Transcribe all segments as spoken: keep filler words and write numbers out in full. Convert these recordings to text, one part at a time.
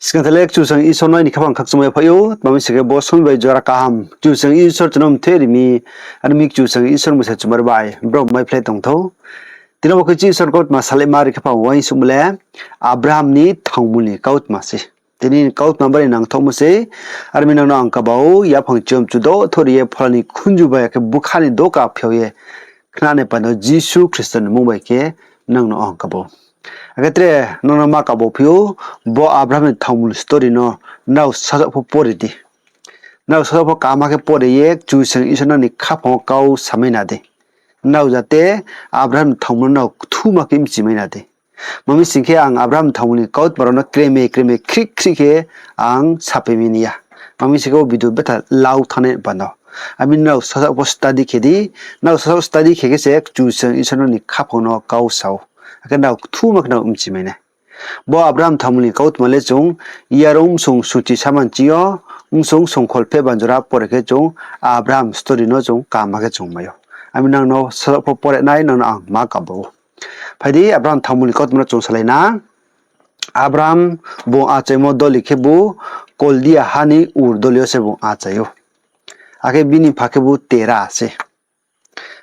Skang tha le Kchusoyang Isor no aini khaphang khakchangmai phai ou, tma mi sing khe bo somoing bai jora kaham Kchusoyang Isor chung no mthe ri mi, are mi Kchusoyang Isor bsa chumari bai brao maiphlai tong thou. Tini bo khe chini Isor kautma salaima ri khaphang uaingsouhmo le Abraham ni thangmul ni kautma se. Tini ni kautma bari nangthaohmo se, are mi nang no ang kaba ou, yaphang chiyom chudo thori ye phola ni khunju bai akhe bkha ni doka phiao ye khnanai panda Jisu Khristo ni mmung bai khe nang no ang kaba ou. Akhe tre nang no ma kaba phi ou, bo Abraham ni thangmul ni story no nrao sasaoh pho pore di. Nrao sasaoh pho kaham khe pore ye Kchusoyang Isor nang ni khaphang wo kau samai na di. Nrao jate Abraham ni thangmul no nrao kthuma khe mchimai na di. Tma mi sing khe ang Abraham ni thangmul ni kautma rao no kreme kreme khrih khrih khe ang sapai mi ni ya. Tma mi sing khe bo video betha lau thanngnai panda. Ami nrao sasaoh pho study khe di, nrao sasaoh study khe khe se Kchusoyang Isor nang ni khaphang no kau sa ou. Akhe nrao kthuma khe nrao mchimai nai. Bo Abraham thangmul ni kautma le chung yarung msung sungchi saman ching yo, msung songkhol pheh banjora pore khe chung Abraham story no chung kaham khe chung mai ou. Ami nang no sasaoh pho pore nai, nang no ang ma kaba ou. Phai di, Abraham thangmul ni kautma no chung salai na. Abraham bung achaimo doli khebu Koldia ha ni Ur doli yo se bung achai ou. Akhe bini mpha khebu Tera se.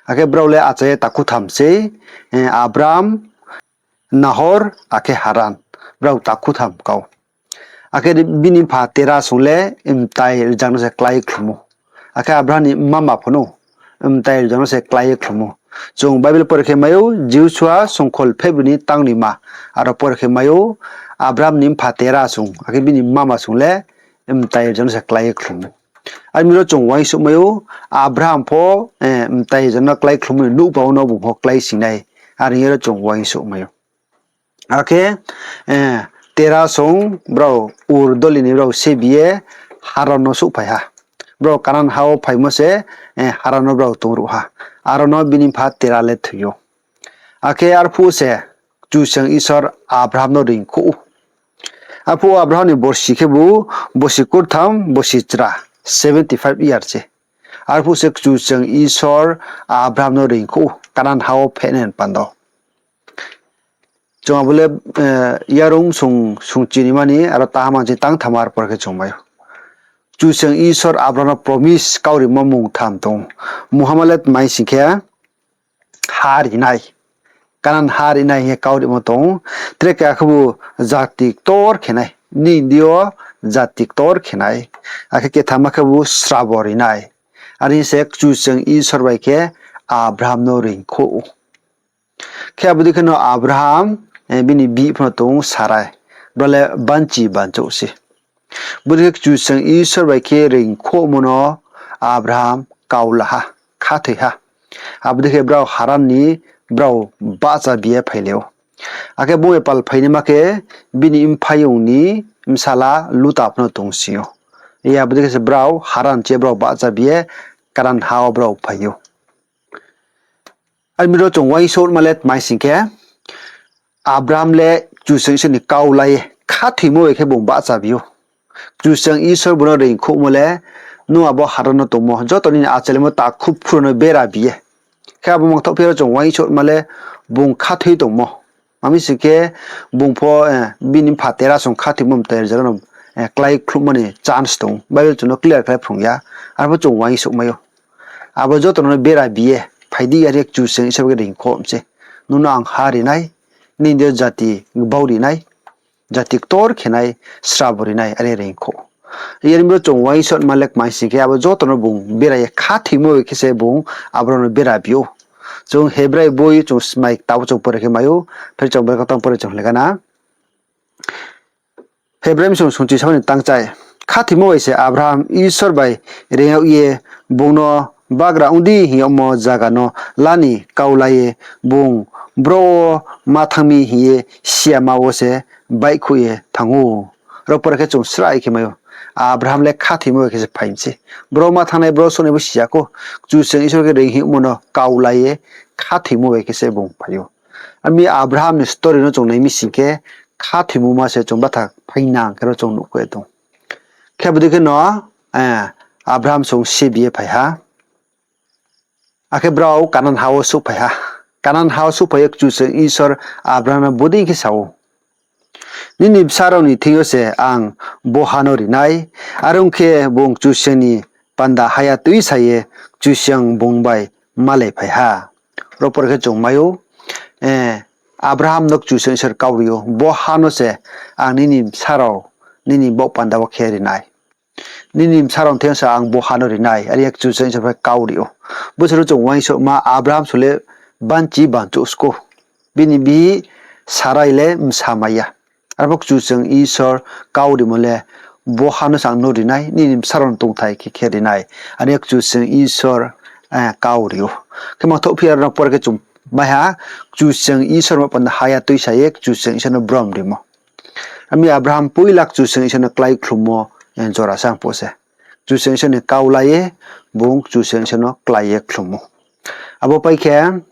Akhe brao le achai ye takhu tham sei, Abram, Nahor, akhe Haran. Brao takhu tham kau. Akhe bini mpha Tera sung le mtai rzang no se klái ye khlum ou. Akhe Abraham ni mama pho no mtai rzang no se klái ye khlum ou. Chung Bible pore khe mai ou, Josua songkhol phehbroi ni tang ni ma. Aro pore khe mai ou, Abraham ni mpha Tera sung, akhe bini mama sung le mtai rzang no se klái ye khlum ou. Are mi ro chung uaingsouh mai ou, Abraham pho mtai rzang no klái khlummo ni nuhba wo no bung pho klái sing nai. Are ye ro chung uaingsouh mai ou. Akhe Tera sung brao Ur doli ni brao sebi ye Haran no souhphai ha. Brao Kanan ha wo phaimo se Haran no brao tongruh ha. Aro no bini mpha Tera le thoi ou. Akhe arphuh se Kchusoyang Isor Abraham no reingkhouh ou. Arphuh Abraham ni borsi khebu borsi kurtham borsi chra, seventy five year se. Arphuh se Kchusoyang Isor Abraham no reingkhouh ou Kanan ha wo phehnai panda. Chung abo le yarung sung sungchinima ni aro taha manchi tang thamar pore khe chung mai ou. Kchusoyang Isor Abraham no promise kau rimo mungtham tong ou. Mungha ma le tma sing khe, ha ri nai. Kanan ha ri nai hing ye kau rimo tong ou. Tre keha khebu jati ktor khe nai. Nini deing yo jati ktor khe nai. Akhe kethama khebu srabo ri nai. Are hing se Kchusoyang Isor bai khe Abraham no reingkhouh ou. Khe abo dei khe no Abraham, bini bihih pho no tong ou Sarai. Brao le banchi banchouh se. Bodei khe Kchusoyang Isor bai khe reingkhouhmo no Abraham kau la ha, khathoi ha. Abo dei khe brao Haran ni brao bahchabi ye phailai ou. Akhe bung ye pal phainaima khe bini mphaiyong ni bsala Luta pho no tong sing ou. Abo dei khe se brao Haran chi ye brao bahchabi ye Kanan ha wo brao phai ou. Are mi ro chung uaingsouhma le tma sing khe, Abraham le Kchusoyang Isor ni kau la ye khathoimo bai khe bung bahchabi ou. Kchusoyang Isor bung no reingkhouhmo le, nung abo Haran no tongmo joto nini achailaimo takhu phuro no bera bi ye. Khe abo mangthaoh phi ro chung uaingsouhma le bung khathoi tongmo. Tma mi sing khe bung pho bini mpha Tera sung khathoimo mtai rzang no klái khlummo ni chance tong ou. Bible chung no clear khe phrung ya. Arpho chung uaingsouhmai ou. Abo joto no bera bi ye, phai di, are Kchusoyang Isor bai khe reingkhouh mi se. Nung no ang ha ri nai, nini deing yo jati gbau ri nai, jati ktor khe nai, srabo ri nai, are reingkhouh. Yar mi ro chung uaingsouhma le kma sing khe, abo joto no bung bera ye khathoimo bai khe se bung abo rao no bera bi ou. Chung Hebrai boi chung smai kta wo chung pore khe mai ou, pher chung bai khe tang pore chung le gana. Hebrai msung sungchi sama ni tangchai. Khathoimo bai se Abraham Isor bai reing yag ye bung no bagra ong di hing yagmo zaga no la ni kau la ye bung bro wo ma thanng mi hing ye siyama wo se baihkhouh ye thanng ou. Ro pore khe chung srai khe mai ou. Abraham le khathoimo bai khe se phai mi se. Bro ma thanngnai, bro souhnai bo siya khou. Kchusoyang Isor khe reing hingmo no kau la ye khathoimo bai khe se bung phai ou. Ami Abraham ni story no chung nai mi sing khe, khathoimo ma se chung batha phainang khe ro chung nuhkhouh ye tong. Khe abo dei khe no Abraham sung sebi ye phai ha. Akhe brao Kanan ha wo souhphai ha. Kanan ha wo souhphai ye Kchusoyang Isor Abraham no bodei khe sa ou. Nini bsa rao ni thing yo se ang bo ha no ri nai. Are ong khe, bung Kchusoyang ni panda haya tuisa ye Kchusoyang bung bai malaiphai ha. Ro por khe chung mai ou, Abraham no Kchusoyang Isor kau ri ou, bo ha no se ang nini bsa rao, nini baoh panda wo khe ri nai. Nini bsa rao ni thing yo se ang bo ha no ri nai, are ye Kchusoyang Isor bai kau ri ou. Bo se ro chung uaingsouhma, Abraham su le banchi banchouh skou. Bini bihih Sarai le bsa mai ya. Arphuh Kchusoyang Isor kau rimo le, bo ha no se ang no ri nai, nini bsa rao ni tongthai khe khe ri nai, are ye Kchusoyang Isor kau ri ou. Khe mangthoh phi ya, ro no por khe chung mai ha, Kchusoyang Isor ma panda haya tuisa ye Kchusoyang Isor no brom rimo. Ami Abraham poila Kchusoyang Isor no klái khlummo jora sang phuh se. Kchusoyang Isor ni kau la ye, bung Kchusoyang Isor no klái ye khlummo. Abo pai khe,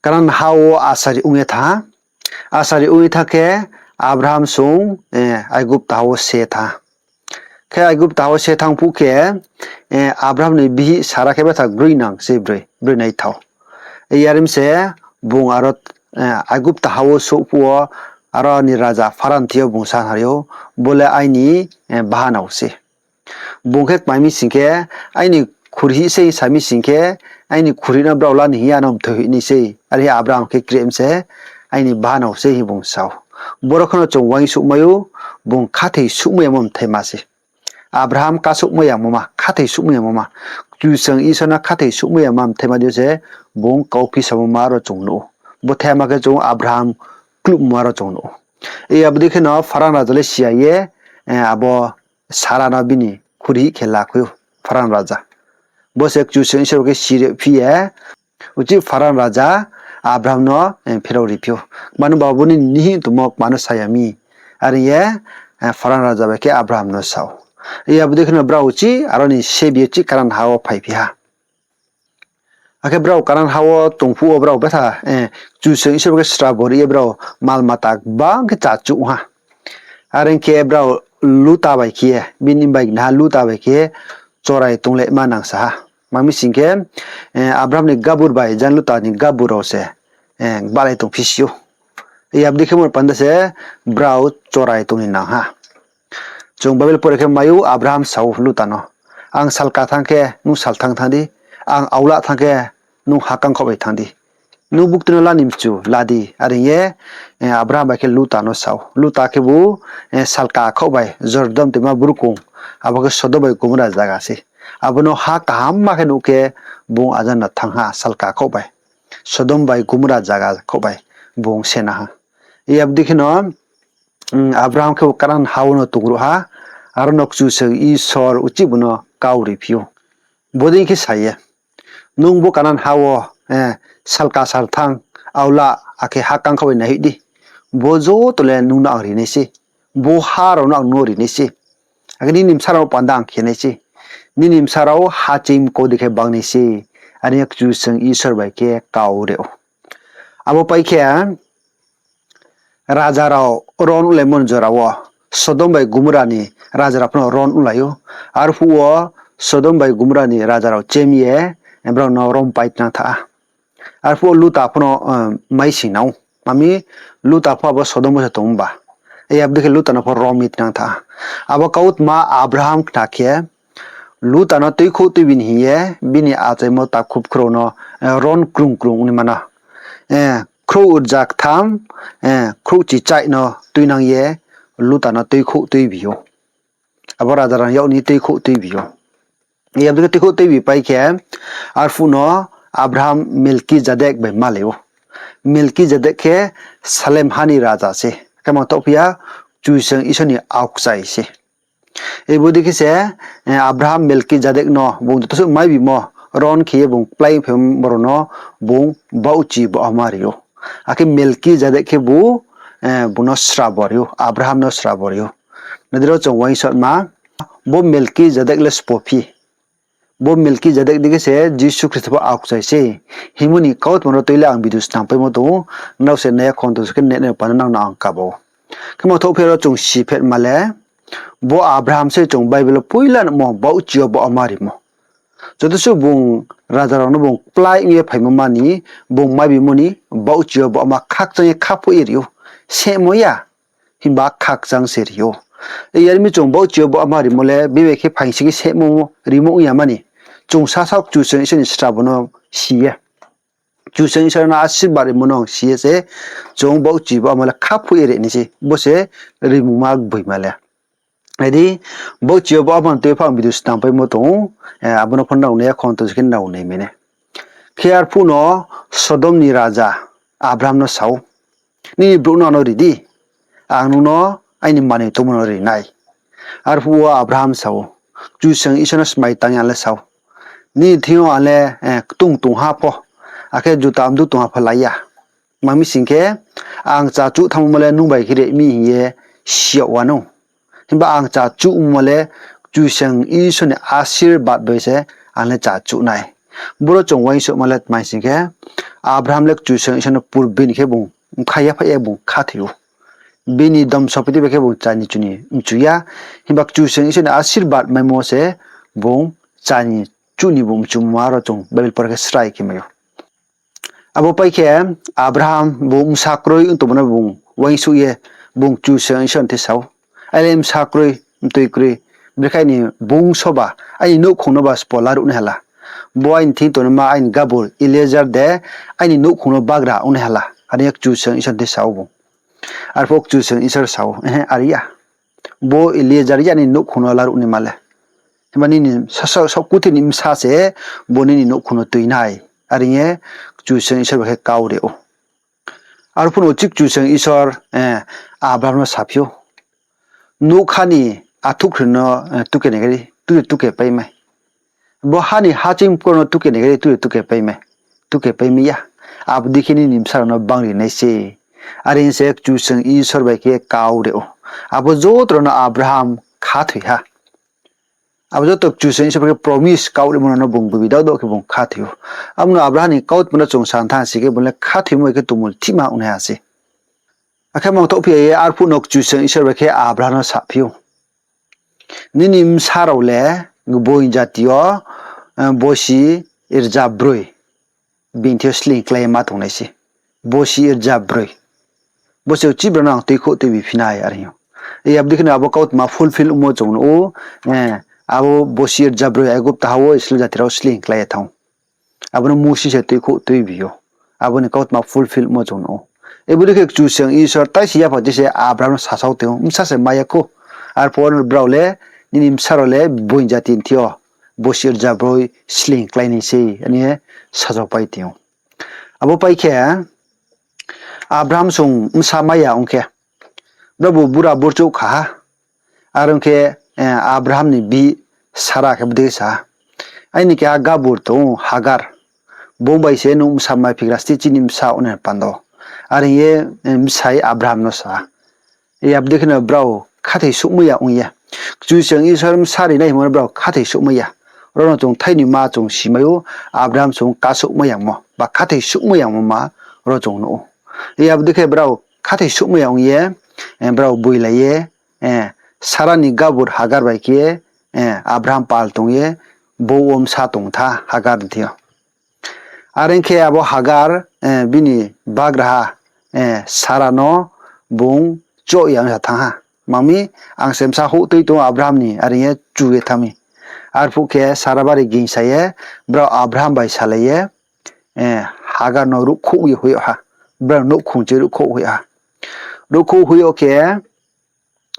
Kanan ha wo asari ong ye thanng ha. Asari ong ye thanng khe, Abraham sung Aigupta ha wo se thanng ha. Khe Aigupta ha wo se thanng phuh khe, Abraham ni bihih Sara khe betha groinang se, broi, broi naithao. Yar mi se bung aro Aigupta ha wo souh phuh wo, aro ni raja Pharan thing yo bung sa nari ou, bo le aini bahanao se. Bung khe kmai mi sing khe, aini khuri hih sei sa mi sing khe, aini khuri no brao la ni hing ye ano mthoi hoih nai sei. Are Abraham khe kre mi se, aini bahanao se hing bung sa ou. Boro khe no chung uaingsouhmai ou, bung khathoi suhmai yamo mthaima se. Abraham kasouhmai yamo ma, khathoi suhmai yamo ma. Kchusoyang Isor no khathoi suhmai yama mthaima dei yo se, bung kauphi samo ma ro chung nuh ou. Bo thaima khe chung Abraham klubmo ma ro chung nuh ou. Abo dei khe no Pharan raja le si ya ye, abo Sara no bini khuri hih khe lakhui ou, Pharan raja. Bo se Kchusoyang Isor khe siri phi ye, uchih Pharan raja Abraham no pherao ri phi ou. Kma no ba bo nini hing tongmo kma no sa ya mi. Are ye Pharan raja bai khe Abraham no sa ou. Abo dei khe no brao uchih aro ni sebi uchih Kanan ha wo phaiphi ha. Akhe brao Kanan ha wo tong phuh wo brao betha, Kchusoyang Isor bai khe srabo ri ye brao mal mata gbang khe chá chuh ha. Are ong khe brao Luta bai khe ye, bini bai gnaha Luta bai khe ye chorai tonglaima nang sa ha. Tma mi sing khe, Abraham ni gabur bai jan Luta ni gabur rao se gbahlai tong phi si ou. Abo dei khe mo panda se brao chorai tong ni nang ha. Chung Bible pore khe mai ou, Abraham sa ou Luta no, Ang salka thanng khe nung salthang thanng di, ang aula thanng khe nung ha kangkhaoh bai thanng di. Nung bukti no la ni mchu la di, are ong ye Abraham bai khe Luta no sa ou. Luta khebu salka khaoh bai Jordan toima burkong, abo khe Sodom bai Gomora zaga se. Abo no ha kahamma khe nuh khe bung ajano thanng ha salka khaoh bai. Sodom bai Gomora zaga khaoh bai bung sena ha. Abo dei khe no Abraham khebu Kanan ha wo no tongruh ha, aro no Kchusoyang Isor uchih bung no kau ri phi ou. Bodei khe sa ye, Nung bo Kanan ha wo salka salthang, aula, akhe ha kangkhaoh bai naihoih di. Bo joto le nung no ang ri nai se. Bo ha rao no ang no ri nai se. Akhe nini bsa rao panda ang khe nai se. Nini bsa rao ha chim kau dei khe bang nai se. Are ong ye Kchusoyang Isor bai khe kau ri ou. Abo pai khe, raja rao ron onglaimo ni jora wo Sodom bai Gomora ni raja rao pho no ron onglai ou. Arphuh wo Sodom bai Gomora ni raja rao chem ye brao no rompai tinang tha ha. Arphuh wo Luta pho no maising nang ou. Mami, Luta pho abo Sodom wo se tong ba. Abo dei khe Luta no pho rom ye tinang tha ha. Abo kautma Abraham khna khe, Luta no tuikhouh tuibi ni hing ye bini achaimo takhu bkhrouh no ron krung krung ong ni ma no. Khrouh rza ktham, khrouh chichaih no tuinang ye Luta no tuikhouh tuibi ou. Abo raja rao ni yak ni tuikhouh tuibi ou. Abo dei khe tuikhouh tuibi pai khe, arphuh no Abraham Melkizedek bai malai ou. Melkizedek khe Salem ha ni raja se. Khe mangthohphi ya, Kchusoyang Isor ni aokchai se. Abo dei khe se, Abraham Melkizedek no bung joto suh maibimo ron khe ye bung kplái phaimo rao no bung baohchi baohma ri ou. Akhe Melkizedek khebu bung no srabo ri ou, Abraham no srabo ri ou. Nai di ro chung uaingsouhma, bo Melkizedek le sbo phi? Bo Melkizedek dei khe se Jisu Khristo pho aokchai se hingmo ni kautma rao tui le ang video snam paimo tong ou, nrao se nai ya khong tong se khe nai nai panda nang no ang kaba ou. Khe mangthohphi ya ro chung si phetma le, bo Abraham se chung Bible wo poila nuhmo baohchi yo baohma rimo. Joto suh bung raja rao no bung kplái ong ye phaimo ma ni, bung maibimo ni baohchi yo baohma khakchang ye khaphoh ye ri ou. Sehmo ya, himba khakchang se ri ou. Yar mi chung baohchi yo baohma rimo le bini khe phaing sing khe sehmo rimo ong ya mani. Chung sasaoh Kchusoyang Isor ni srabo no si ye, Kchusoyang Isor no asirbad rimo no si ye se, chung baohchi baohma le khaphuh ye ri nai se, bo se rimungma gboima le. Adi, baohchi yo baohma no tui pha ang video snam paimo tong ou, abo no pho nrao nai ya khon to se khe nrao nai mai nai. Khe arphuh no Sodom ni raja Abraham no sa ou, Nini brouh no ano ri di, ang nung no aini manoi tongmo no ri nai. Arphuh wo Abraham sa ou, Kchusoyang Isor no smai tang ye ang le sa ou, nini thing yo ang le ktung tongha pho, akhe juta mdu tongha pho lai ya. Tma mi sing khe, ang chachuh thanngmo le nung bai khe ri mi hing ye si yag wanou. Himba ang chachuhmo le Kchusoyang Isor ni asirbad bai se ang le chachuh nai. Boro chung uaingsouhma le tma sing khe, Abraham le Kchusoyang Isor no purbi ni khe bung mkha yaphaih ye bung khathoi ou. Bini domsopoti bai khe bung chani chuni mchu ya. Himba Kchusoyang Isor ni asirbad maimo se bung chani chuni bung mchuma ro chung Bible por khe srai khe mai ou. Abo pai khe Abraham bung bsa kroi ong tongmo no bung uaingsouh ye bung Kchusoyang Isor no the sa ou, Ai le bsa kroi, mtoi kroi, brekhe aini bungso ba, aini nouhkhong no ba sbo laruh nai hala? Bo aini thing tongnaima aini gabur Eliezer de aini nouhkhong no bagra ong nai hala? Are ye Kchusoyang Isor no the sa ou bung. Arphuh Kchusoyang Isor sa ou, Ehe, are ya. Bo Eliezer ya nini nouhkhong no laruh naima le. Himba nini sasaoh saohkuthi ni bsa se bo nini nouhkhong no tui nai. Are ye Kchusoyang Isor bai khe kau ri ou. Arphuh no chik Kchusoyang Isor Abraham no saphi ou, Nougkha ni athuhkhri no tuke nai khe di, tui tuke pai mai. Bo ha ni haching kor no tuke nai khe di, tui tuke pai mai. Tuke pai mai ya. Abo dei khe nini bsa rao no bangri nai se. Are hing se Kchusoyang Isor bai khe kau ri ou. Abo joto rao no Abraham khathoi ha. Abo joto Kchusoyang Isor bai khe promise kau rimo rao no bung bibidao do khe bung khathoi ou. Abo no Abraham ni kautma no chung sa thanng si khe bung le khathoimo bai khe tongmung thihma ong nai ha se. Akhe mangthohphi ya ye arphuh no Kchusoyang Isor bai khe Abraham no saphi ou, Nini bsa rao le gboing jati yo bosi rza broi bini thing yo sleing klái ye ma tongnai se. Bosi rza broi. Bo se uchih brao no ang tuikhouh tuibi phi nai, are hing ou. Abo dei khe no abo kautma fulfill ongmo chung nuh ou. Abo bosi rza broi Aigupta ha wo Israel jati rao sleing klái ye thanng ou. Abo no Mousi se tuikhouh tuibi ou. Abo ni kautma fulfill ongmo chung nuh ou. Abo dei khe Kchusoyang Isor tai se yapha chi se Abraham no sasao tong ou, bsa se mai ya khou. Arphuh no brao le, nini bsa rao le gboing jati ni thing yo bosi rza broi sleing klái nai se, are ye sajaopai tong ou. Abo pai khe Abraham sung bsa mai ya ong khe, brao bu bura burchouh kha ha. Are ong khe Abraham ni bihih Sara khe bodei sa ha, Aini keha gabur tong ou Hagar, bung bai se nung bsa maiphigra sti chini bsa ong nai panda. Are hing ye bsai Abraham no sa ha. Abo dei khe no brao khathoi souhmai ya ong ye, Kchusoyang Isor bsa ri nai hingmo no brao khathoi souhmai ya. Ro no chung thaini ma chung simai ou, Abraham sung kasouhmai yamo ba khathoi souhmai yamo ma ro chung nuh ou. Abo dei khe brao khathoi souhmai ya ong ye, brao boilai ye, Sara ni gabur Hagar bai khe Abraham pal tong ye, bouh wo bsa tong tha Hagar ni thing yo. Are ong khe abo Hagar bini bagraha Sara no bung choh ya ong sa thanng ha. Tma mi, ang se bsa houhtui tong ou Abraham ni, are hing ye chu ye thanng mi. Arphuh khe Sara bari gingsa ye, brao Abraham bai salai ye Hagar no ruhkhouh ye hoih yag ha. Brao nouhkhong chi ruhkhouh hoih yag ha. Ruhkhouh hoih yag khe,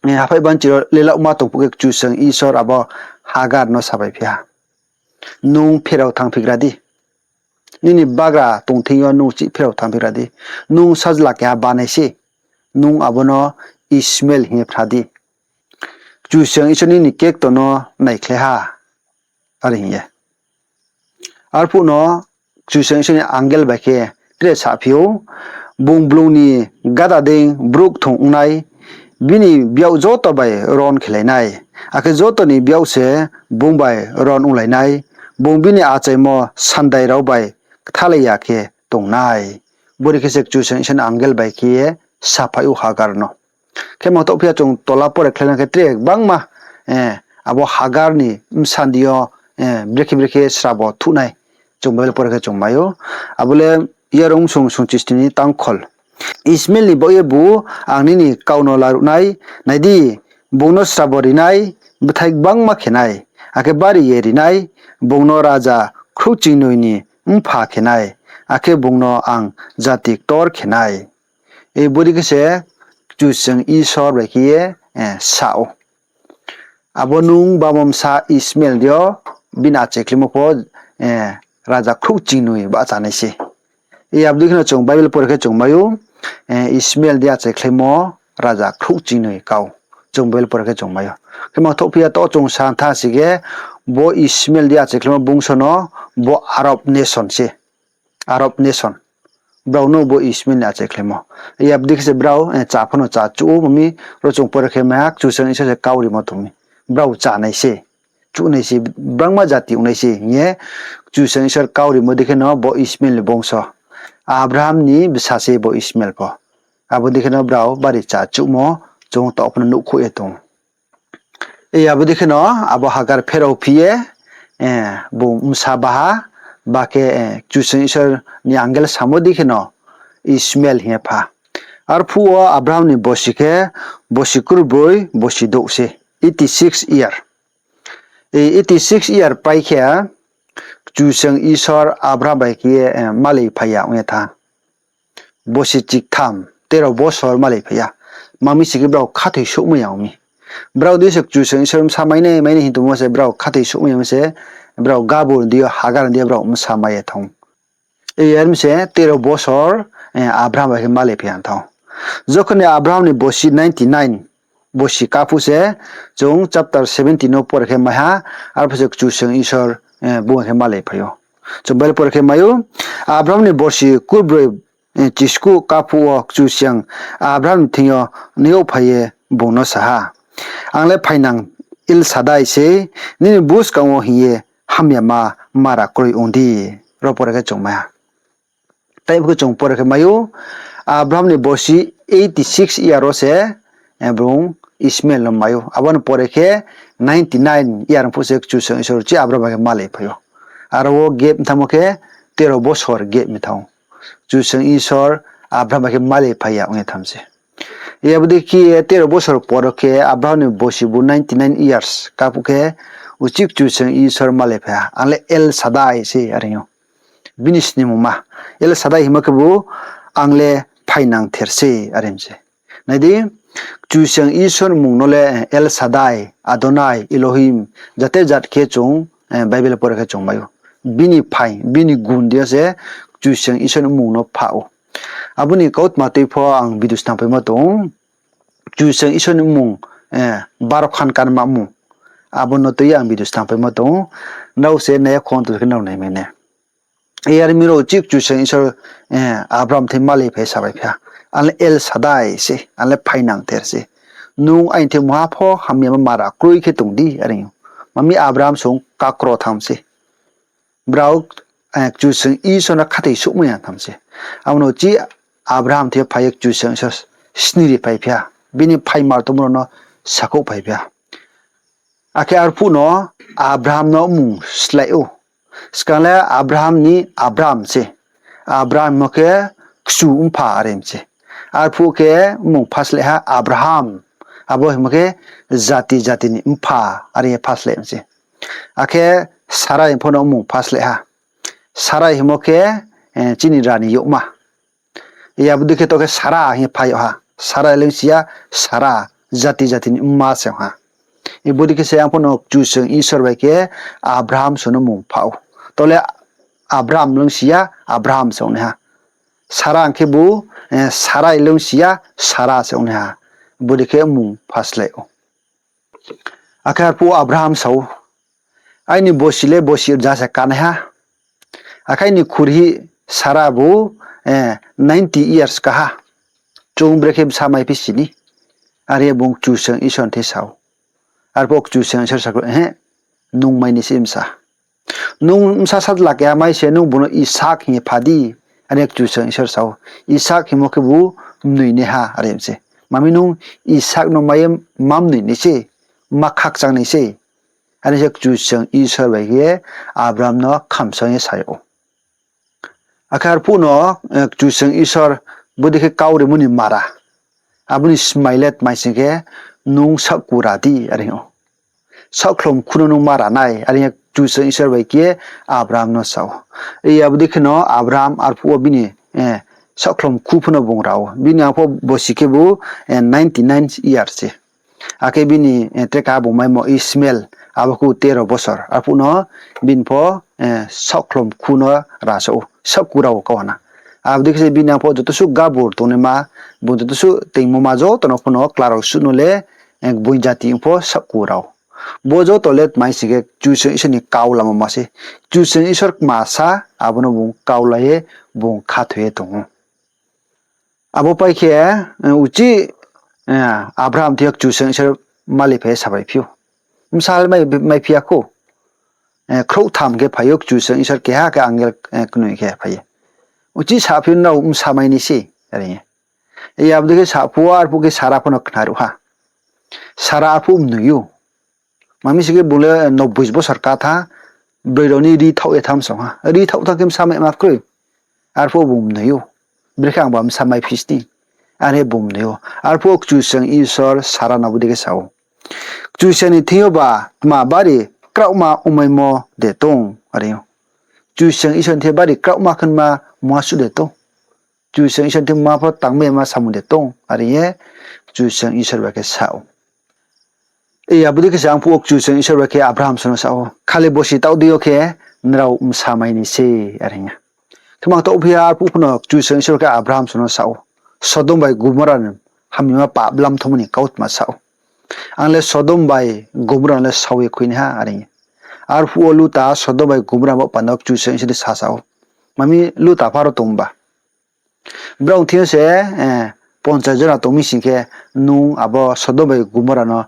haphaih banchi ro lelaohma tong phuh khe Kchusoyang Isor abo Hagar no sabaiphi ha, Nung pherao thanngphigra di. Nini bagra tong thing yo nung chih pherao thanngphigra di. Nung sajla keha banai se, nung abo no Ishmael hing ye phna di. Kchusoyang Isor nini kekto no naikhlai ha, are hing ye. Arphuh no Kchusoyang Isor ni angel bai khe tre saphi ou, Bung blung ni gada dei brouh kthung ongnai, bini biaoh joto bai ron khelai nai, akhe joto ni biaoh se bung bai ron onglai nai, bung bini achaimo sandai rao bai kthalai ya khe tong nai. Bodei khe se Kchusoyang Isor ni angel bai khe ye saphai ou Hagar no. Khe mangthohphi ya chung tola pore khlai na khe tre gbangma, abo Hagar ni bsandi yo brekhe brekhe srabo thuhnai chung Bible pore khe chung mai ou. Abo le Yarung sung sungchisni ni tangkhol. Ismael ni baoh ye bu ang nini kau no laruh nai, nai di, bung no srabo ri nai, bthai gbangma khe nai, akhe bari ye ri nai, bung no raja khrouhchingnoi ni mpha khe nai, akhe bung no ang jati ktor khe nai. Bodei khe se Kchusoyang Isor bai khe ye sa ou. Abo nung bamo bsa Ismael di yo, bini achaikhlaimo pho raja khrouhchingnoi bahcha nai se. Abo dei khe no chung Bible pore khe chung mai ou, Ismael di achaikhlaimo raja khrouhchingnoi kau. Chung Bible pore khe chung mai ou. Khe mangthouhphi ya, to chung sa tha si khe, bo Ismael di achaikhlaimo bungso no, bo Arab nation se. Arab nation. Brao no bo Ismael ni achaikhlaimo. Abo dei khe se brao chá pho no chá chuh ou, mami ro chung pore khe mai ha, Kchusoyang Isor se kau rimo tong mi. Brao chá nai se, chuh nai se, gbangma jati ong nai se hing ye Kchusoyang Isor kau rimo dei khe no bo Ismael ni bungso. Abraham ni bsa se bo Ismael pho. Abo dei khe no brao bari chá chuhmo chung taoh pho no nuhkhouh ye tong ou. Abo dei khe no abo Hagar pherao phi ye, bung bsa ba ha, ba khe Kchusoyang Isor ni angel samo dei khe no Ismael hing ye pha. Arphuh wo Abraham ni bosi khe bosi kurbroi bosi douh se, eighty six year. Eighty six year pai khe Kchusoyang Isor Abraham bai khe ye malai phai ya ong ye tha. Bosi chiktham, tero bosor malai phai ya. Mami si khe brao khathoi souhmai ya ong mi. Brao dei se Kchusoyang Isor bsa mai nai, mai nai hing tongmo se brao khathoi souhmai ya ong mi se, brao Gabur ni dei yo, Hagar ni dei yo brao bsa mai ye thanng. Yar mi se tero bosor Abraham bai khe malai phai ya thanng. Jokhon ni Abraham ni bosi ninety nine bosi ká phuh se, chung chapter seventeen no pore khe mai ha, arphuh se Kchusoyang Isor bung bai khe malai phai ou. Chung Bible pore khe mai ou, Abraham ni bosi kurbroi chiskuh ká phuh wo Kchusoyang Abraham ni thing yo naihoh phai ye bung no sa ha, Ang le phainang El Sadai sei, nini buskang wo hing ye hamyama mara kroi ong di. Ro pore khe chung mai ha. Tai pho khe chung pore khe mai ou, Abraham ni bosi eighty six year wo se bung Ismael no mai ou. Abo ni pore khe ninety nine year phuh se Kchusoyang Isor chi Abraham bai khe malai phai ou. Aro wo gap mthanngmo khe tero bosor gap mthanng ou. Kchusoyang Isor Abraham bai khe malai phai ya ong ye tham se. Abo dei khe ye tero bosor por wo khe Abraham ni bosi bu ninety nine years ká phuh khe, uchih Kchusoyang Isor malai phai ha, Ang le El Sadai sei, are ou. Bini snimungma El Sadai hingmo khebu, Ang le phainangther sei, are mi se. Nai di, Kchusoyang Isor ni mmung no le El Sadai, Adonai, Elohim, jate jat khe chung Bible pore khe chung mai ou. Bini phai, bini gun dei yo se Kchusoyang Isor ni mmung no pha ou. Abo ni kautma tui pho ang video snam paimo tong ou. Kchusoyang Isor ni mmung baro khan kanma mmung. Abo no tui ye ang video snam paimo tong ou. Nrao se nai ya khong tong khe nrao naimai nai. Yar mi ro uchih Kchusoyang Isor Abraham thing malai phai sa bai phi ha, Ang le El Sadai se, ang le phainangther se. Nung aini thing mungha pho hamyama mara kroi khe tong di, are ou. Mami Abraham song kakro tham se. Brao Kchusoyang Isor no khathoi souhmai ya tham se. Abo no uchih Abraham thing yo phai ye Kchusoyang Isor sni ri phai phi ha. Bini phaimar tongmo rao no sakhouh phai phi ha. Akhe arphuh no Abraham no mmung slái ou. Skang le Abraham ni Abram se. Abram hingmo khe kchu mpha, are mi se. Arphuh khe mmung phaslái ha Abraham. Abo hingmo khe jati jati ni mpha, are ye phaslái mi se. Akhe Sarai pho no mmung phaslái ha. Sarai hingmo khe chini rani youhma. Abo dei khe to khe Sara hing ye phai yag ha. Sarai leingsi ya, Sara, jati jati ni mma se ong ha. Bodei khe se ang pho no Kchusoyang Isor bai khe Abraham song no mmung pha ou. To le Abram leingsi ya, Abraham se ong nai ha. Sara ong khebu Sarai leingsi ya, Sara se ong nai ha. Bodei khe mmung phaslái ou. Akhe arphuh Abraham sa ou, Aini bosi le bosi rza se kánaiha. Akhe aini khurhi Sara bu ninety years ká ha. Chung brekhe bsa maiphi si ni? Are ye bung Kchusoyang Isor ni thing sa ou. Arphuh Kchusoyang Isor sa khe, Ehe, nung mai nai se bsa. Nung bsa satla keha mai se nung bung no Isak hing ye pha di. Are ye Kchusoyang Isor sa ou, Isak hingmo khebu mnoi naiha, are mi se. Mami nung Isak no mai ye ma mnoi nai se, ma khakchang nai se. Are se Kchusoyang Isor bai khe Abraham no khamsong ye sa yag ou. Akhe arphuh no Kchusoyang Isor Bodei khe kau rimo ni mara. Abo ni smai le tma hing sing khe, nung saohku ra di, are hing ou. Saohkhlom khu no nung mara nai, are hing ye Kchusoyang Isor bai khe Abraham no sa ou. Abo dei kheno Abraham arphuh wo bini saohkhlom khu pho no bung ra ou. Bini ang pho bosi khebu ninety nine year se. Akhe bini tre keha bung maimo Ishmael, abo khe tero bosor. Arphuh no bini pho saohkhlom khu no ra sa ou, saohku ra ou kau ha na. Abo dei khe se bini ang pho joto suh gabur tongnaima, bung joto suh teingmo ma joto no pho no kla rao suh no le, bung jati ong pho saohku ra ou. Bo joto le tma hing sing khe Kchusoyang Isor ni kau lamo ma se. Kchusoyang Isor kma sa, abo no bung kau la ye, bung khathoi ye tong ou. Abo pai khe, uchih, Abraham thing yo Kchusoyang Isor mali phai ye sabaiphi ou. Bsa le mai, maiphi ya khou. Khrouhtham khe phai ou Kchusoyang Isor keha khe angel, knoi khe phai ye. Uchih saphi ou, nrao bsa mai ni se, are hing ye. Abo dei khe saphuh wo arphuh khe Sara pho no khnaruh ha. Sara arphuh mnoi ou. Mami sing khe bung le nobboi bosor ka tha, broi rao ni ri thaoh ye tham song ha. Ri thaoh thanng khe bsa mai ma kroi. Arphuh bung mnoi ou. Brekhe angba bsa maiphi sni. Are bung mnoi ou. Arphuh Kchusoyang Isor Sara no abo dei khe sa ou, Kchusoyang ni thing yo ba tma bari kraohma ongmaimo de tong, are ou. Kchusoyang Isor ni thing yo bari kraohma khenma muha suh de tong. Kchusoyang Isor ni thing yo ma pho tangmaima samung de tong, are hing ye Kchusoyang Isor bai khe sa ou. Abo dei khe se arphuh wo Kchusoyang Isor bai khe Abraham song no sa ou, khali bosi taoh dei yo khe nrao bsa mai ni se, are hing ye. Khe mang taoh phi ya arphuh pho no Kchusoyang Isor khe Abraham song no sa ou, Sodom bai Gomora ni hamyama pap lamthomo ni kautma sa ou. Ang le Sodom bai Gomora no le sao ye khui nai ha, are hing ye. Arphuh wo Luta Sodom bai Gomora bo panda wo Kchusoyang Isor ni sa sa ou, mami Luta pha ro tong ba. Brao thing yo se ponchas jona tong mi sing khe, nung abo Sodom bai Gomora no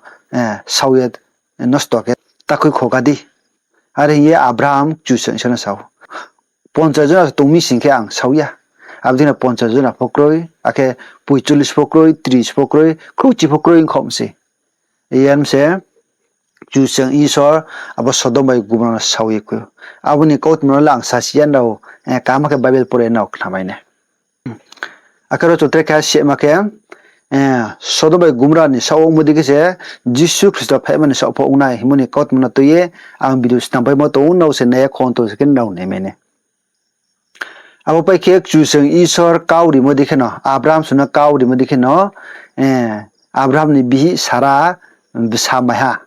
sao ye nosto khe takhui khoka di. Are hing ye Abraham Kchusoyang Isor no sa ou, ponchas jona tong mi sing khe ang sao ya. Abo dei no ponchas jona pho kroi, akhe poicholish pho kroi, tris pho kroi, khrouhchi pho kroi ongkhaoh mi se. Yar mi se Kchusoyang Isor abo Sodom bai Gomora no sao ye khui ou. Abo ni kautma no le ang sasi ya nrao, kaham khe Bible pore nrao khnamai nai. Akhe ro chung tre khe sehma khe, Sodom bai Gomora ni saoh wo ongmo dei khe se Jisu Khristo phaima ni saoh pho ong nai hingmo ni kautma no tui ye ang video snam paimo tong ou, nrao se nai ye khon tong se khe nrao naimai nai. Abo pai khe Kchusoyang Isor kau rimo dei kheno, Abraham song no kau rimo dei kheno, Abraham ni bihih Sara bsa mai ha,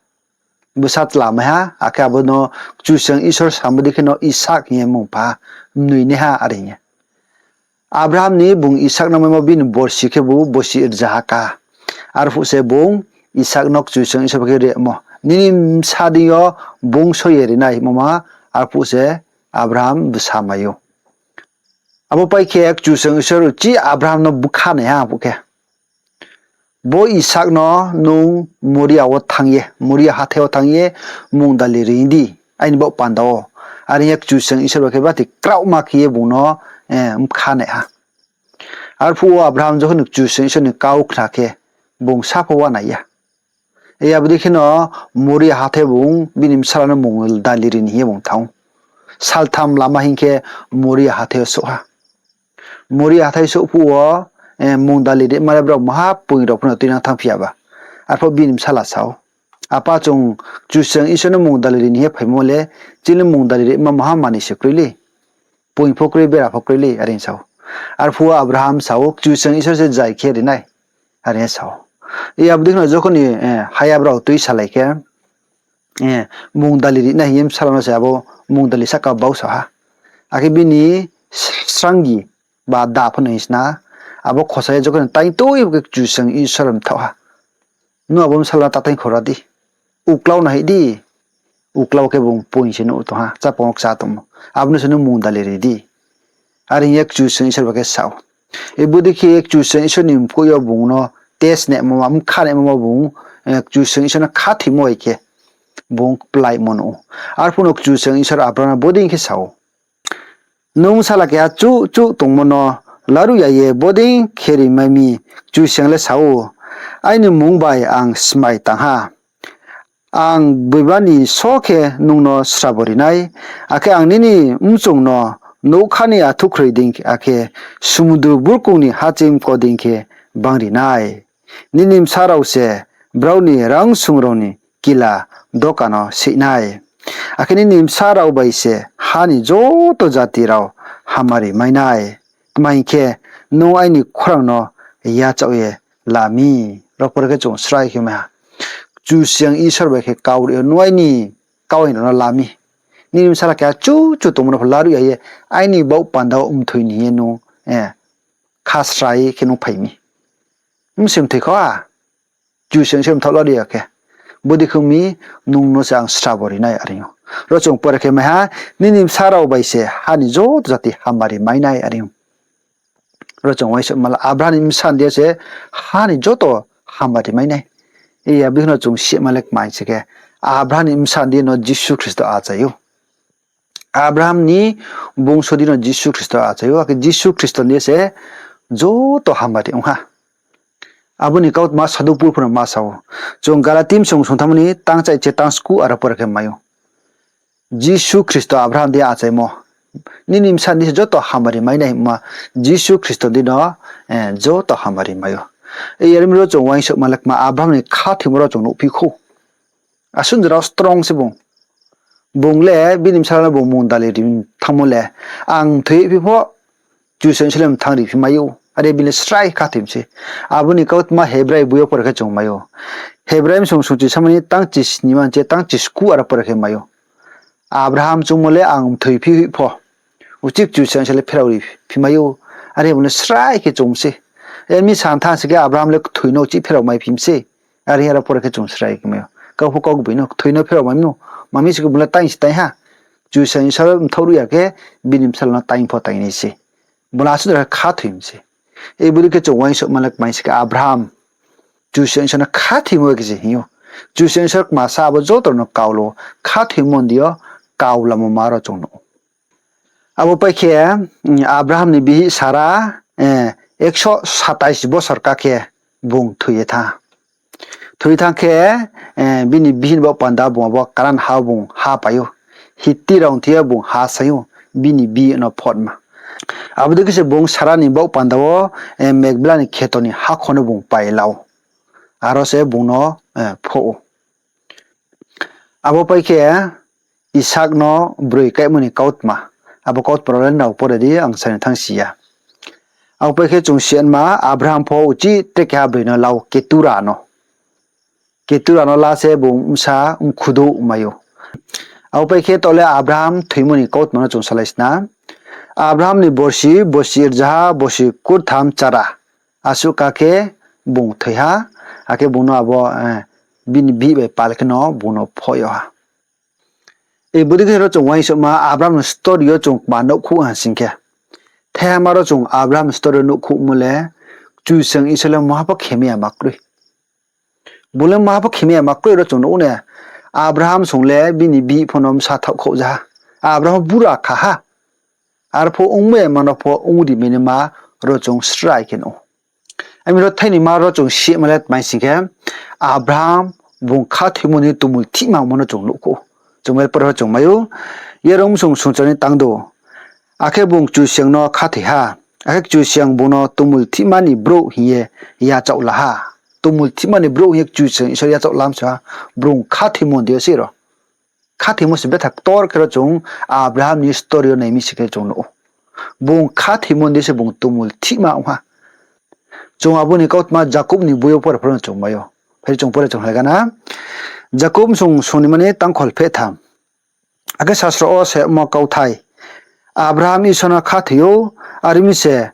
bsa tla mai ha, akhe abo no Kchusoyang Isor samo dei kheno Isak hing ye mmung pha, mnoi nai ha, are hing ye. Abraham ni bung Isak no maimo bini borsi khebu borsi rzaha ka. Arphuh se bung Isak no Kchusoyang Isor bai khe rimo, nini bsa deing yo bung soi ye ri nai hingmo ma, arphuh se Abraham bsa mai ou. Abo pai khe Kchusoyang Isor uchih Abraham no bkha nai ha, arphuh khe, bo Isak no nung Moria wo thanng ye, Moria hathái wo thanng ye mungdali ri di, aini baoh panda wo. Are hing ye Kchusoyang Isor bai khe bati kraohma khe ye bung no bkha nai ha. Arphuh wo Abraham jokhon ni Kchusoyang Isor ni kau khna khe, bung sapho uanai ya. Abo dei kheno Moria hathái bung bini bsala no mungdali ri ni hing ye bung thanng ou. Saltham lama hing khe Moria hathái yo souh ha. Moria hathái souh phuh wo, mungdali rima le brao maha poing rao pho no tuinang thanngphi ya ba. Arphuh bini bsala sa ou, Apa, chung Kchusoyang Isor no mungdali ri ni hing ye phaimo le, chini mungdali rima maha manoi se kroi le. Poing pho kroi, bera pho kroi le, are hing sa ou. Arphuh wo Abraham sa ou, Kchusoyang Isor se zai khe ri nai, are hing ye sa ou. Abo dei kheno jokhon ni haya brao tuisalai khe, mungdali ri nai hing ye bsala no se abo mungdali sahka bau sa ha. Akhe bini srangi ba da pho no hing sna, abo khosa ye jokhon ni taing tui bo khe Kchusoyang Isor mthaoh ha. Nung abo bsala no ta taing khora di. Uklau nahih di. Uklau khe bung poing se nuh tong ha, chápang wo kchá tongmo. Abo no se nung mungdali ri di. Are hing ye Kchusoyang Isor bai khe sa ou. Bodei khe Kchusoyang Isor ni mkoih yo bung no test naimo ma, bkha naimo ma bung, Kchusoyang Isor no khathoimo bai khe bung kplaimo nuh ou. Arphuh no Kchusoyang Isor Abraham no bodei khe sa ou, Nung bsala keha chuh chuh tongmo no laruh ya ye bodei khe ri mai mi? Kchusoyang le sa ou, Aini mmung bai ang smai tang ha. Ang gboiba ni só khe nung no srabo ri nai, akhe ang nini mchung no Nougkha ni athukroi dei khe, akhe sumundru burkong ni hacheimko dei khe bangri nai. Nini bsa rao se brao ni rangsung rao ni kila doka no seih nai. Akhe nini bsa rao bai se ha ni joto jati rao hamari mai nai. Tma hing khe, nung aini khorang no yachaoh ye la mi. Ro pore khe chung srai khe mai ha. Kchusoyang Isor bai khe kau ri ou, nung aini kau aini rao no la mi. Nini bsa rao keha chuchu tongmo no pho laruh ya ye, aini baoh panda wo mthoi ni hing ye nung, eh, kha srai khe nung phai mi. Bse mthoi kho ha. Kchusoyang se mthaoh lari ya khe. Bodei khe ong mi, nung no se ang srabo ri nai, are ou. Ro chung pore khe mai ha, nini bsa rao bai se ha ni joto jati hamari mai nai, are ou. Ro chung uaingsouhma la, Abraham ni bsa ni deing se ha ni joto hamari mai nai. Iya, bihih no chung sima le kmai se khe, Abraham ni bsa ni deing no Jisu Khristo achai ou. Abraham ni bungso deing no Jisu Khristo achai ou, akhe Jisu Khristo ni deing se joto hamari ong ha. Abo ni kautma Sadhu Pol pho no ma sa ou. Chung Galati bsung sungthamma ni tangchai chi tangsku aro pore khe mai ou. Jisu Khristo Abraham deing achaimo. Nini bsa ni deing se joto hamari mai nai hingma Jisu Khristo deing no, eh, joto hamari mai ou. Iya, are mi ro chung uaingsouhma le kma Abraham ni khathoimo ro chung nuhphi khou. Asuh jora strong se bung. Bung le bini bsala no bung mungdali ri thanngmo le, ang mthoi phi pho, Kchusoyang Isor le mthang ri phi mai ou, are bini srai khathoi mi se. Abo ni kautma Hebrai boi yo pore khe chung mai ou. Hebrai bsung sungchi samani tang chisni man chi tang chisku aro pore khe mai ou. Abraham chungmo le ang mthoi phi pho, uchih Kchusoyang Isor le pherao ri phi mai ou, are bung le srai khe chung mi se. Are mi santha se khe Abraham le kthoi no uchih pherao mai phi mi se. Are hing aro pore khe chung srai khe mai ou. Kau pho kau gboi no kthoi no pherao mai mi ou. Ma mi se khe bung le taing se taing ha. Kchusoyang Isor mthaoh ruh ya khe bini bsala no taing pho taing nai se. Bung le asuh jora khathoi mi se. Ei bodei khe chung uaingsouhma le kmai se khe Abraham Kchusoyang Isor no khathoimo khe se hing ou. Kchusoyang Isor kma sa abo joto no kau lo, khathoimo ni deing yo kau lamo ma ro chung nuh ou. Abo pai khe, mm, Abraham ni bihih Sara, eh, ekso satais bosor ka khe bung thoi ye thanng. Thoi thanng khe, eh, bini bihih ni baoh panda bung abo Kanan ha wo bung ha pai ou. Hitti rao ni thing yo bung ha saing ou, bini bihih no photma. Abo dei khe se bung Sara ni baoh panda wo, eh, Makpela ni kheto ni hakhor no bung pai la ou. Aro se bung no, eh, phoh ou. Abo pai khe Isak no broi kaimo ni kautma. Abo kautma rao le nrao pore di, ang sa ni thanngsi ya. Abo pai khe chung siyanma Abraham pho uchih tre keha broi no la ou, Ketura no. Ketura no la se bung bsa mkhu douh mai ou. Abo pai khe taoh le Abraham thoimo ni kautma no chung salai sna. Abraham ni borsi, borsi rzaha, borsi kurtham chara. Asuh ka khe bung thoi ha, akhe bung no abo, eh, bini bihih bai pal kheno bung no phoh yag ha. Ei bodei khe ro chung uaingsouhma Abraham ni story yo chung kma nuhkhouh ha sing khe, theihama ro chung Abraham ni story yo nuhkhouhmo le, Kchusoyang Isor le maha pho khemai ya ma kroi. Bung le maha pho khemai ya ma kroi ro chung nuh ou ne. Abraham song le bini bihih pho no bsa thaoh khouh ja ha. Abraham bura kha ha. Arphuh ongmai ya ma no pho ong ri mai naima ro chung srai khe nuh ou. Ami ro thaini ma ro chung sima le tmai sing khe, Abraham bung khathoimo ni tumul thihma ongmo no chung nuhkhouh. Chung le pore pho chung mai ou, Yarung bsung sungchar ni tang do. Akhe bung Kchusoyang no khathoi ha. Akhe Kchusoyang bung no tumul thihma ni brouh hing ye yachaoh la ha. Tumul thihma ni brouh hing ye Kchusoyang Isor yachaoh lam sa ha. Bung khathoimo ni deing yo se ro. Khathoimo se betha ktor khe ro chung Abraham ni story yo nai mi sing khe chung nuh ou. Bung khathoimo ni deing se bung tumul thihma ong ha. Chung abo ni kautma Jakob ni boi yo pore pho no chung mai ou. Phai chung pore chung hai gana. Jakob bsung sung ni mani tangkhol phehtham. Akhe sasro wo se mo kauthai, Abraham Isor no khathoi ou, are mi se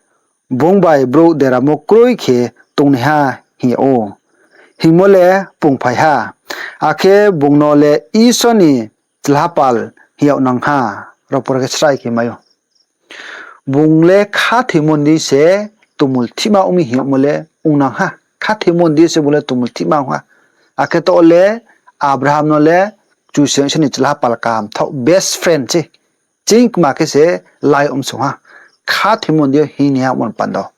bung bai brouh deramo kroi khe tongnaiha hing yag ou. Hingmo le pungphai ha, akhe bung no le Isor ni chlapal hing yag nang ha, ro pore khe srai khe mai ou. Bung le khathoimo ni deing se tumul thihma ong mi hing yagmo le ong nang ha. Khathoimo ni deing se bung le tumul thihma ong ha. Akhe taoh le Abraham no le Kchusoyang Isor ni chlapal kaham thaoh best friend se. Chingkma khe se lai omsong ha. Khathoimo ni deing yo hing ni ha mon panda.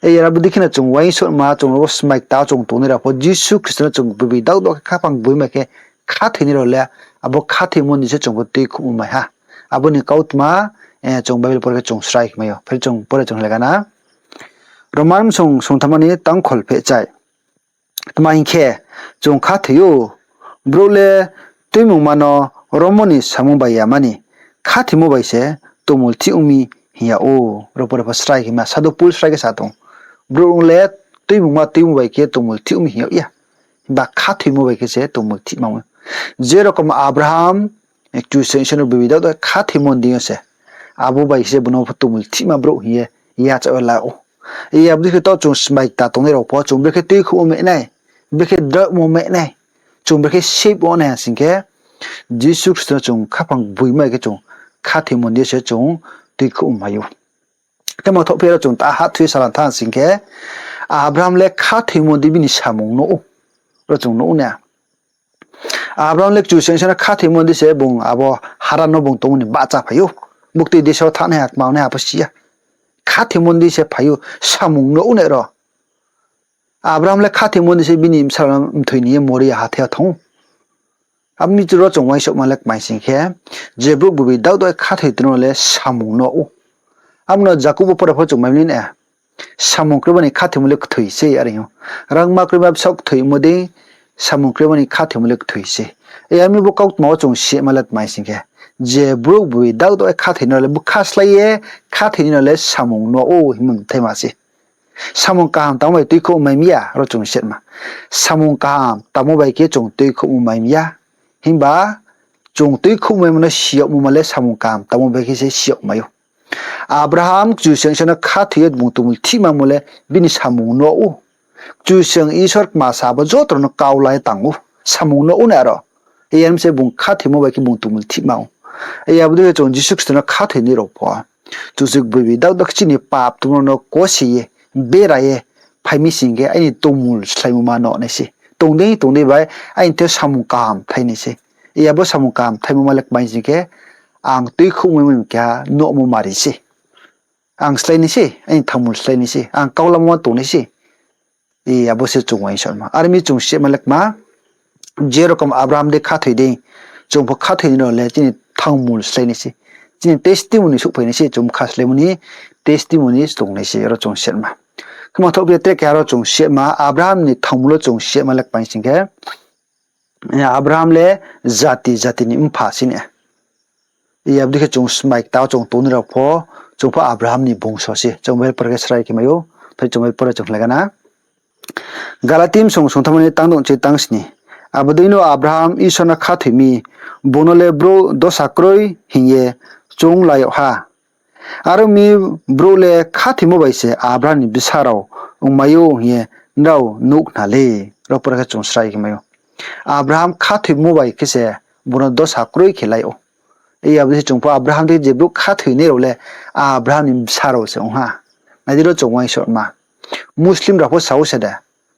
Ei, aro bodei khe no chung uaingsouhma, chung ro smai kta chung tongnai rao pho Jisu Khristo no chung gboi daoh daoh khe khaphang gboi mai khe khathoinai rao le, abo khathoimo ni deing se chung pho tuikhouhmo mai ha. Abo ni kautma chung Bible pore khe chung srai khe mai ou. Phai di chung pore chung le gana. Roman bsung sungthamma ni tangkhol phehchai. Tma hing khe, chung khathoi ou, brouh le tuimungma no romo ni samung bai yama ni, khathoimo bai se tongmulthih ong mi hing yag ou. Ro pore pho srai khe ma, Sadhu Pol srai khe sa tong. Brouh le tuimungma tuimo bai khe tongmulthih ong mi hing yag ya. Himba khathoimo bai khe se tongmulthih ma ou. Je rokom Abraham, Kchusoyang Isor no bibidao do khathoimo ni deing yo se, abo bai se bung no pho tongmulthihma brouh hing ye yachaoh ye la ou. Abo dei khe taoh chung smai kta tongnai rao pho, chung brekhe tuikhouhmo mai nai, brekhe dramo mai nai, chung brekhe save ong nai ha sing khe, Jisu Khristo no chung khaphang gboima khe chung khathoimo ni deing yo se chung tuikhouhmo mai ou. Khe mthohphi aro chung ta ha thoi ye salang thanng sing khe, Abraham le khathoimo dei bini samung nuh ou. Ro chung nuh ou na. Abraham le Kchusoyang Isor no khathoimo dei se bung abo Haran no bung tongmo ni bahcha phai ou. Buktui deso thanngnaiha kmanaiha pho si ya. Khathoimo dei se phai ou, samung nuh ou na ro. Abraham le khathoimo dei se bini bsala no mthoi ni ye Moria hathái yo thanng ou. Abo ni ro chung uaingsouhma le kmai sing khe, je brouh bibidao do khathoi tongmo le samung nuh ou. Abo no Jakob bo pore pho chung mai ni na. Samung kroi bani khathoimo le kthoi se, are ou. Rangma kroima bsaoh kthoimo dei, samung kroi bani khathoimo le kthoi se. Yar mi bo kautma wo chung sima le tmai sing khe, je brouh bibidao do khathoi no le bkha slái ye, khathoi ni no le samung nuh ou hingmo mthaima se. Samung kaham tangmo bai tuikhouhmo mai mi ya, ro chung sima. Samung kaham tangmo bai khe chung tuikhouhmo mai mi ya. Himba chung tuikhouhmo maimo no si yagmo ma le samung kaham tangmo bai khe se si yag mai ou. Abraham Kchusoyang Isor no khathoi ye bung tongmulthihmamo le bini samung nuh ou. Kchusoyang Isor kma sa abo joto rao no kau la ye tang ou, samung nuh ou na aro. Yar mi se bung khathoimo bai khe bung tongmulthihma ou. Abo dei khe chung Jisu Khristo no khathoinai rao pho, Kchusoyang bibidao do chini pap tongmo no kose ye, bera ye, phai mi sing khe aini tongmul sláimo ma nuh nai se. Tong dei tong dei bai aini thing yo samung kaham thai nai se. Abo samung kaham thaimo ma le kmai sing khe, ang tuikhouhmo mai keha nuhmo mari se. Ang slái nai se, aini thanngmul slái nai se, ang kaulamo ma tong nai se. Abo se chung uaingsouhma. Are mi chung sima le kma, je rokom Abraham dei khathoi dei, chung pho khathoi ni rao le chini thanngmul slái nai se. Chini testimony souhphai nai se, chung bkha sláimo ni testimony tong nai se, aro chung sima. Khe mthohphi tre keha ro chung sima, Abraham ni thanngmul wo chung sima le kmai sing khe, Abraham le jati jati ni mpha se na. Abo dei khe chung smai kta wo chung tongnai rao pho, chung pho Abraham ni bungso se. Chung Bible pore khe srai khe mai ou, phai chung Bible pore chung le gana. Galati bsung sungthamma ni tang dong chi tang sni. Abo dei no Abraham Isor no khathoi mi, bung no le brouh dosa kroi hing ye choung la yag ha. Are ong mi, brouh le khathoimo bai se Abraham ni bsa rao ongmai ou hing ye nrao nuh khna le. Ro pore khe chung srai khe mai ou. Abraham khathoimo bai khe se bung no dosa kroi khe lai ou. Abo dei se chung pho Abraham dei je brouh khathoinai rao le Abraham ni bsa rao se ong ha. Nai di ro chung uaingsouhma. Muslim rao pho sa ou se de,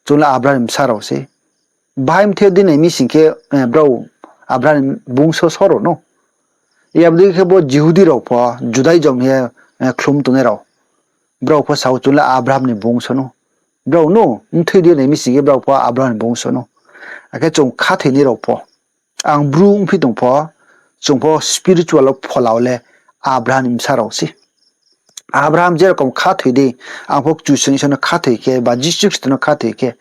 chung le Abraham ni bsa rao se. Bahai mthoi di nai mi sing khe, brao Abraham ni bungso so rao no. Abo dei khe bo Jihudi rao pho, Judaism ye khlum tongnai rao, brao pho sa ou chung le Abraham ni bungso no. Brao no mthoi di nai mi sing khe brao pho Abraham ni bungso no. Akhe chung khathoinai rao pho, ang Bru ongphi tong pho, chung pho spiritual wo phola wo le Abraham ni bsa rao se. Abraham je rokom khathoi dei, ang pho Kchusoyang Isor no khathoi khe ba Jisu Khristo no khathoi khe,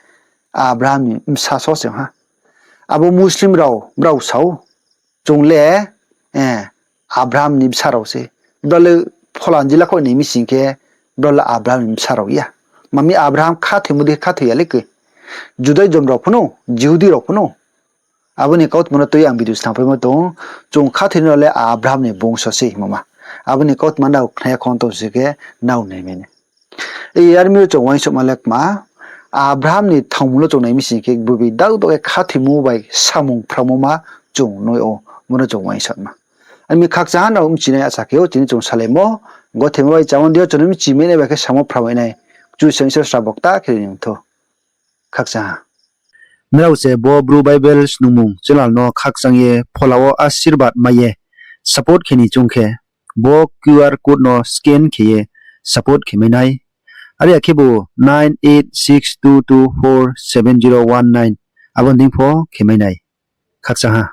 Abraham ni bsa so se ong ha. Abo Muslim rao, brao sa ou, chung le Abraham ni bsa rao se. Brao le phola ni jila kho nai mi sing khe, brao le Abraham ni bsa rao ya. Mami Abraham khathoimo dei khathoi ya le khe. Judaism rao pho no, Jihudi rao pho no. Abo ni kautma no tui ang video snam paimo tong, chung khathoinai rao le Abraham ni bungso se hingmo ma. Abo ni kautma nrao khna ya khong tong si khe nrao nai mai nai. Are mi ro chung uaingsouhma le kma, Abraham ni thanngmul wo chung nai mi sing khe, bibidao do khe khathoimo bai samung phrangmo ma chung nuh ou, bo no chung uaingsouhma. Are mi khakchangha nrao mchinai asa khe ou, chini chung salaimo, gothemo bai chamo dei yo chung no mchimai nai bai khe samo phrangmai nai, Kchusoyang Isor srabo kta khe ri ni thou. Khakchangha. Nrao se bo Bru Bible snungmung channel no khakchang ye phola wo asirbad mai ye support khe ni choung khe, bo QR code no scan khe ye support khe mai nai. Are ya khebu nine eight six two two four seven zero one nine abo ni deing pho khe mai nai. Khakchangha.